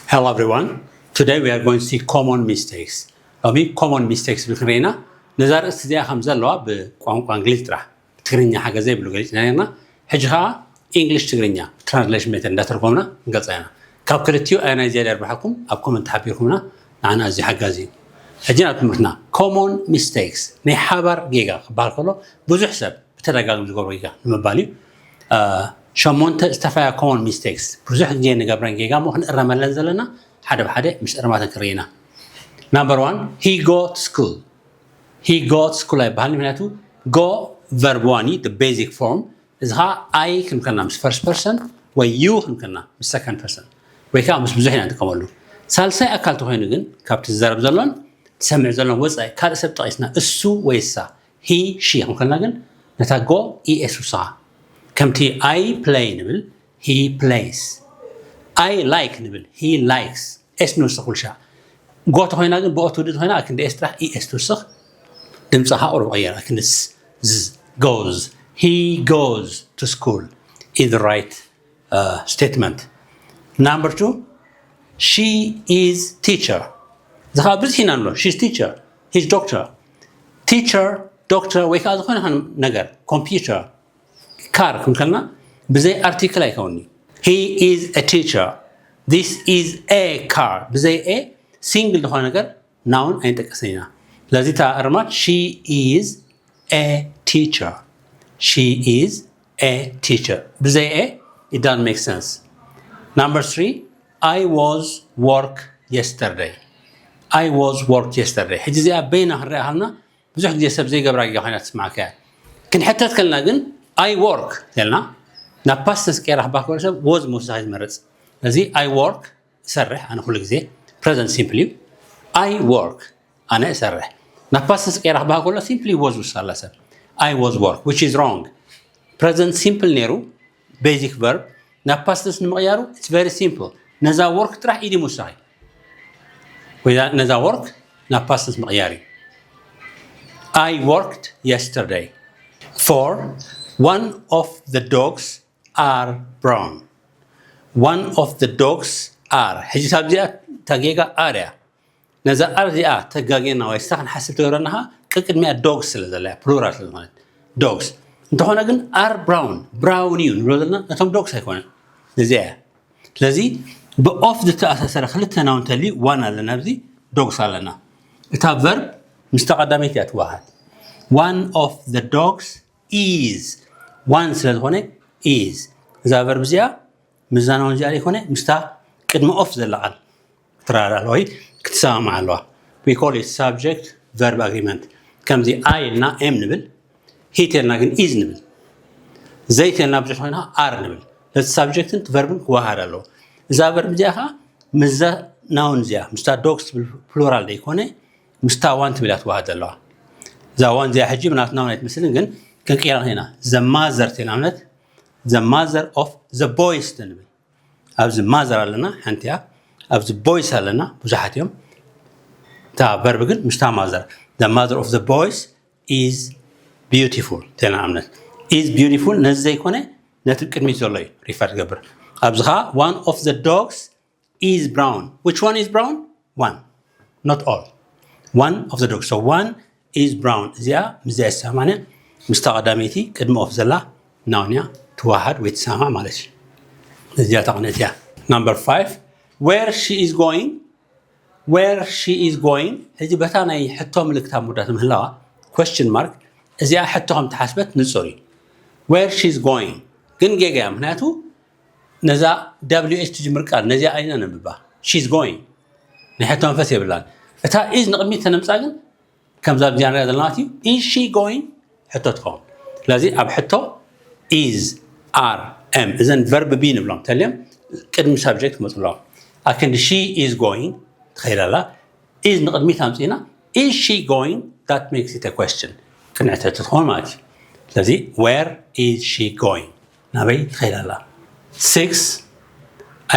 Hello everyone. Today we are going to see common mistakes. ሎሚ common mistakes ዝብል ክንርኢ ኢና። ነዛ ርእሲ እዚኣ ከም ዘለዋ ብቋንቋ እንግሊዝ ጥራሕ፣ ብትግርኛ ሓገዝ ዘይብሉ ገሊጽና ነርና። ሕጂ ከዓ English ትግርኛ translation method እንዳተርጎምና ንገልጻ ኢና። ካብ ክልቲኡ ኣየናይ ዝያዳ ይርብሓኩም ኣብ comment ሓቢርኩምና፣ ንዓና ኣዝዩ ሓጋዚ እዩ። ሕጂ ናብ ትምህርትና። Common mistakes፣ ናይ ሓባር ጌጋ ክበሃል ከሎ ብዙሕ ሰብ ብተደጋጋሚ ዝገብሮ ጌጋ ንምባል እዩ። ሸሞንተ ዝተፈያ common mistakes፣ ብዙሕ ግዜ ንገብረን ጌጋ እሞ ክንእረመለን ዘለና ሓደ ብሓደ ምስ እርማተን ክንርኢ ኢና። Number one, he go to school። He go to school ኣይበሃልን፣ ምክንያቱ go verb one እዩ፣ basic form። እዚ ከዓ I ክንከና ምስ first person ወይ you ክንከና ምስ second person ወይ ከዓ ምስ ብዙሕ ኢና ንጥቀመሉ። ሳልሳይ ኣካል ተኮይኑ ግን ካብቲ ዝዛረብ ዘሎን ትሰምዕ ዘሎን ወፃኢ ካልእ ሰብ ጠቂስና እሱ ወይ እሳ፣ he she ክንከና ግን ነታ go es ውስኻ። ከምቲ I play ንብል፣ he plays። I like ንብል፣ he likes። S ንውስኽ ኩልሻ። Go ተኮይና ግን ብኦ ትውድእ ተኮይና ኣክንዲ S ጥራሕ es ትውስኽ። ድምፅኻ ቁሩብ ቀየር፣ ኣክንዲ ስ፣ z፣ goes። He goes to school is the right statement. Number two, she is teacher። እዚ ከዓ ብዙሕ ኢና ንብሎ። She's teacher, he's doctor። Teacher፣ doctor ወይ ከዓ ዝኾነ ነገር፣ computer፣ car ክንከልና ብዘይ article ኣይከውንኒ። He is a teacher። This is a car። ብዘይ a single ዝኾነ ነገር noun ኣይንጠቀስን ኢና። ስለዚ እታ እርማት she is a teacher። She is a teacher። ብዘይ a it doesn't make sense። Number three, I was work yesterday። I was work yesterday። ሕጂ እዚኣ በይና ክንሪኣ ከለና ብዙሕ ግዜ ሰብ ዘይገብራ ጌጋ ኮይና ትስማዓካ እያ። ክንሕተት ከለና ግን I work ተልና ናብ past tense ቀይራ ክባህ ከሎ ሰብ was ምውሳኽ እዩ ዝመርጽ። ስለዚ I work እሰርሕ፣ ኣነ ኩሉ ግዜ present simple እዩ። I work፣ ኣነ እሰርሕ። ናብ past tense ቀይራ ክባህ ከሎ simply was ውስኽ ኣላ ሰብ። I was work, which is wrong። Present simple ነይሩ basic verb ናብ past tense ንምቕያሩ it's very simple። ነዛ work ጥራሕ ed ምውሳኽ እዩ። ወይ ነዛ work ናብ past tense ምቕያር እዩ። I worked yesterday። Four, one of the dogs are brown። One of the dogs are። ሕጂ ሳብ እዚኣ እታ ጌጋ are እያ። ነዛ are እዚኣ ተጋጌና ወይ እሳ ክንሓስብ ትገብረና ከዓ ቅድሚኣ dogs ስለ ዘላ እያ፣ plural ስለ ዝኾነት dogs። እንተኾነ ግን are brown፣ brown እዩ ንብሎ ዘለና ነቶም dogs ኣይኮነን፣ ነዚኣ እያ። ስለዚ ብ of ዝተኣሳሰረ ክልተ noun እንተልዩ one ኣለና፣ ኣብዚ dogs ኣለና። እታ verb ምስታ ቀዳመይቲ እያ ትወሃድ። One of the dogs is፣ one ስለ ዝኾነ is። እዛ verb እዚኣ ምስዛ noun እዚኣ ዘይኮነ ምስታ ቅድሚ of ዘላ ቃል ክትረዳዳእ ኣለዋ ወይ ክትሰማማዕ ኣለዋ። We call it subject verb agreement። ከምዚ I ኢልና am ንብል፣ he ተልና ግን is ንብል፣ they ተልና ብዙሕ ኮይና are ንብል። ነቲ subject ን verb ን ክወሃድ ኣለዎ። እዛ verb እዚኣ ከዓ ምስዛ noun እዚኣ፣ ምስታ dogs ትብል plural ዘይኮነ ምስታ one ትብል እያ ትወሃድ ዘለዋ። እዛ one እዚኣ ሕጂ ምናት noun ኣይትመስልን፣ ግን ክንቅይራ ኢና። The mother ተልና ኣብነት the mother of the boys ተንብል። ኣብዚ mother ኣለና፣ ሓንቲ እያ። ኣብዚ boys ኣለና፣ ብዙሓት እዮም። እታ verb ግን ምስታ mother። The mother of the boys is beautiful። ተና ኣብነት is beautiful ነዚ ዘይኮነ ነቲ ቅድሚት ዘሎ እዩ refer ትገብር። ኣብዚ ኸዓ one of the dogs is brown። Which one is brown? One. Not all. One of the dogs. So one is brown። እዚኣ ምስዚኣ ይሰማማዕ። ምስታ ቀዳመይቲ ቅድሚ of ዘላ noun እያ ትወሃድ ወይ ትሰማማዕ ማለት እዩ። እዚኣ ተቕንእት እያ። Number five, where she is going። Where she is going። ሕጂ በታ ናይ ሕቶ ምልክት ኣብ መወዳእታ ምህላዋ፣ question mark፣ እዚኣ ሕቶ ከም ተሓስበት ንጹር እዩ። Where she is going ግን ጌጋ እያ፣ ምክንያቱ ነዛ W H ትጅምር ቃል ነዚኣ ኣይና ነንብባ። She is going ናይ ሕቶ መንፈስ የብላን። እታ is ንቕድሚት ተነምጻ ግን ከምዛ ኣብዚኣ ንሪኣ ዘለና ማለት እዩ። Is she going ሕቶ ትኸውን። ስለዚ ኣብ ሕቶ is፣ are፣ am እዘን verb be ንብሎም ተልዮም ቅድሚ subject ክመፁ ኣለዎም። ኣክንዲ she is going ትኸይድ ኣላ። Is ንቕድሚት ኣምፂእና is she going? That makes it a question። ቅንዕቲ ሕቶ ትኸውን ማለት እዩ። ስለዚ where is she going? ናበይ ትኸይድ ኣላ? Six,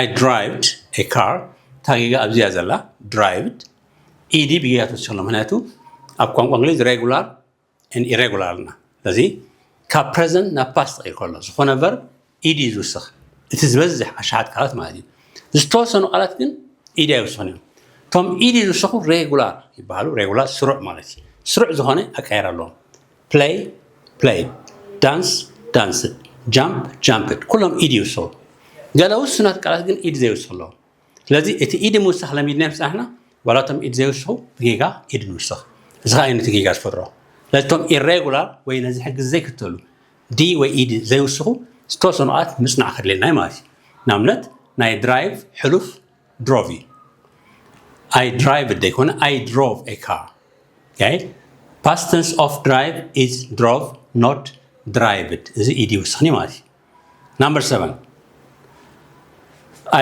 I drived a car። እታ ጌጋ ኣብዚኣ ዘላ drived፣ ed ብጌጋ ትወስድ ከሎ፣ ምክንያቱ ኣብ ቋንቋ እንግሊዝ regular and irregular ኣለና። ስለዚ ካብ present ናብ past ተቐይር ከሎ ዝኾነ verb ed እዩ ዝውስኽ። እቲ ዝበዝሕ ኣሽሓት ቃላት ማለት እዩ። ዝተወሰኑ ቃላት ግን ኢድ ኣይውስኹን እዮም። እቶም ኢድ ዝውስኹ ሬጉላር ይበሃሉ። ሬጉላር ስሩዕ ማለት እዩ። ስሩዕ ዝኾነ ኣቃየር ኣለዎም። play played፣ dance danced፣ jump jumped፣ ኩሎም ኢድ ይውስኹ። ገለ ውሱናት ቃላት ግን ኢድ ዘይውስኹ ኣለዎም። ስለዚ እቲ ኢድ ምውሳኽ ለሚድና ምፅናሕና ዋላ እቶም ኢድ ዘይውስኹ ብጌጋ ኢድ ንውስኽ። እዚ ከዓ ነቲ ጌጋ ዝፈጥሮ። ስለዚ እቶም ኢሬጉላር ወይ ነዚ ሕጊ ዘይክተሉ ዲ ወይ ኢድ ዘይውስኹ ዝተወሰኑ ቃላት ምፅናዕ ከድልየና እዩ ማለት እዩ። ንኣብነት ናይ ድራይቭ ሕሉፍ ድሮቭ እዩ። I drive ደይኮነ I drove a car። Okay? Past tense of drive is drove, not drived። እዚ ኢድ ይውስኽኒ ማለት እዩ። Number seven,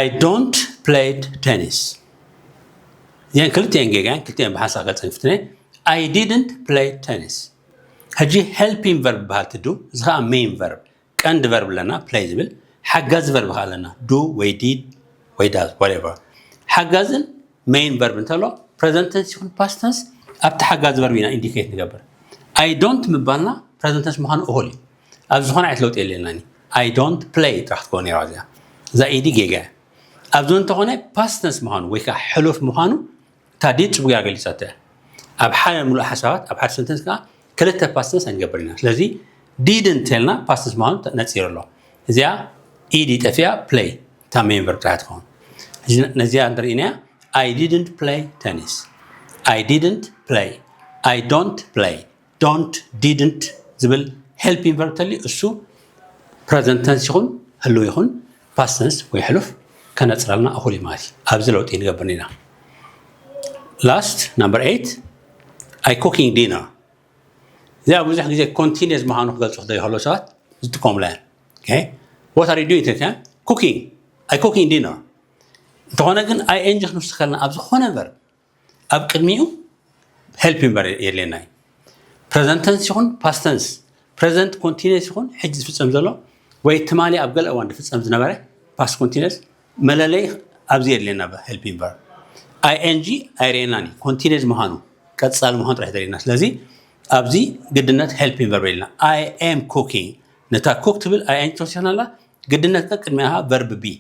I don't played tennis። እዚአን ክልቲአን ጌጋን ክልቲአን ብሓንሳእ ገልፀን ፍትነ። I didn't play tennis። ሕጂ helping verb በሃል ትዱ፣ እዚ ከዓ main verb፣ ቀንዲ verb ኣለና play ዝብል፣ ሓጋዚ verb ከዓ ኣለና do ወይ did ወይ does whatever። ሓጋዝን main verb እንተሎ present tense ይኹን past tense ኣብቲ ሓጋዚ verb ኢና indicate ንገብር። I don't ምባልና present tense ምዃኑ እኹል እዩ። ኣብ ዝኾነ ዓይነት ለውጢ የለና። I don't play ጥራሕ ክትኮን ነይራ እዚኣ። እዛ ኢዲ ጌጋ እያ። ኣብዚ እንተኾነ past tense ምዃኑ ወይ ከዓ ሕሉፍ ምዃኑ እታ ዲድ ፅቡቅ እያ ገሊፃቶ እያ። ኣብ ሓደ ምሉእ ሓሳባት ኣብ ሓደ sentence ከዓ ክልተ past tense ኣይንገብር ኢና። ስለዚ didn't ተልና past tense ምዃኑ ነፂሩ ኣሎ። እዚኣ ኢዲ ጠፊኣ play እታ main verb ጥራሕ ትኸውን። ነዚኣ ንርኢ ኢና። I didn't play tennis። I didn't play። I don't play። Don't didn't ዝብል helping verb ተልዩ እሱ present tense ይኹን ህልው ይኹን past tense ወይ ሕሉፍ ከነፅረልና እኹል እዩ ማለት እዩ። ኣብዚ ለውጢ ንገብር ኢና። Last number eight, I cooking dinner። እዚኣ ብዙሕ ግዜ continuous ምዃኑ ክገልፁ ክደልዩ ከለዉ ሰባት ዝጥቀሙላ እያ። What are you doing? Cooking። I cooking dinner። እንተኾነ ግን ing ክንውስኸልና ኣብ ዝኾነ verb ኣብ ቅድሚኡ helping verb የድልየና እዩ። Present tense ይኹን past tense፣ present continuous ይኹን ሕጂ ዝፍፀም ዘሎ ወይ ትማሊ ኣብ ገለ እዋን ዝፍፀም ዝነበረ past continuous መለለይ ኣብዚ የድልየና helping verb። ing ኣይርእየናን እዩ። Continuous ምዃኑ ቀፃሊ ምዃኑ ጥራሕ የድልየና። ስለዚ ኣብዚ ግድነት helping verb የድልየና። I am cooking። ነታ cook ትብል ing ተወሲኽናላ። ግድነት ቀቅድሚያ verb be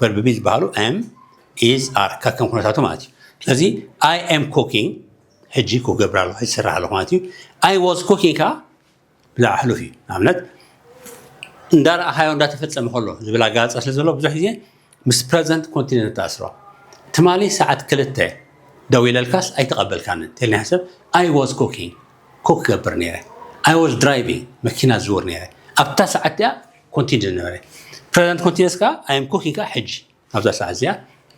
verb be ዝበሃሉ am is are ከከም ኩነታቱ ማለት እዩ። ስለዚ I am cooking ሕጂ ክገብር ኣለኹ ይሰርሕ ኣለኹ ማለት እዩ። I was cooking ከዓ ብዛዕባ ሕሉፍ እዩ። ንኣብነት እንዳረኣኻዮ እንዳተፈፀመ ከሎ ዝብል ኣጋላፃ ስለ ዘሎ ብዙሕ ግዜ ምስ present continuous ንተኣስሮ። ትማሊ ሰዓት ክልተ ደዊለልካስ ኣይተቐበልካንን ተልኒ ሓሰብ I was cooking cook ገብር ነይረ። I was driving መኪና ዝውር ነይረ። ኣብታ ሰዓት እያ continue ዝነበረ። Present continuous ከዓ I am cooking ከዓ ሕጂ ኣብዛ ሰዓት እዚኣ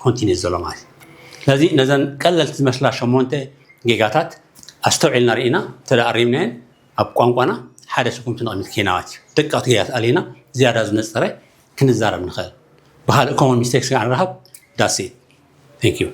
continue ዘሎ ማለት እዩ። ስለዚ ነዘን ቀለልቲ ዝመስላ ሸሞንተ ጌጋታት ኣስተውዒልና ርኢና እንተ ኣሪምናየን ኣብ ቋንቋና ሓደ ስጉምቲ ነቕሚት ኬናዋት እዩ። ደቀቕቲ ጌጋታት ኣሊና ዝያዳ ዝነፀረ ክንዛረብ ንኽእል። ብካልእ common mistakes ከዓ ንረኸብ። That's it. Thank you.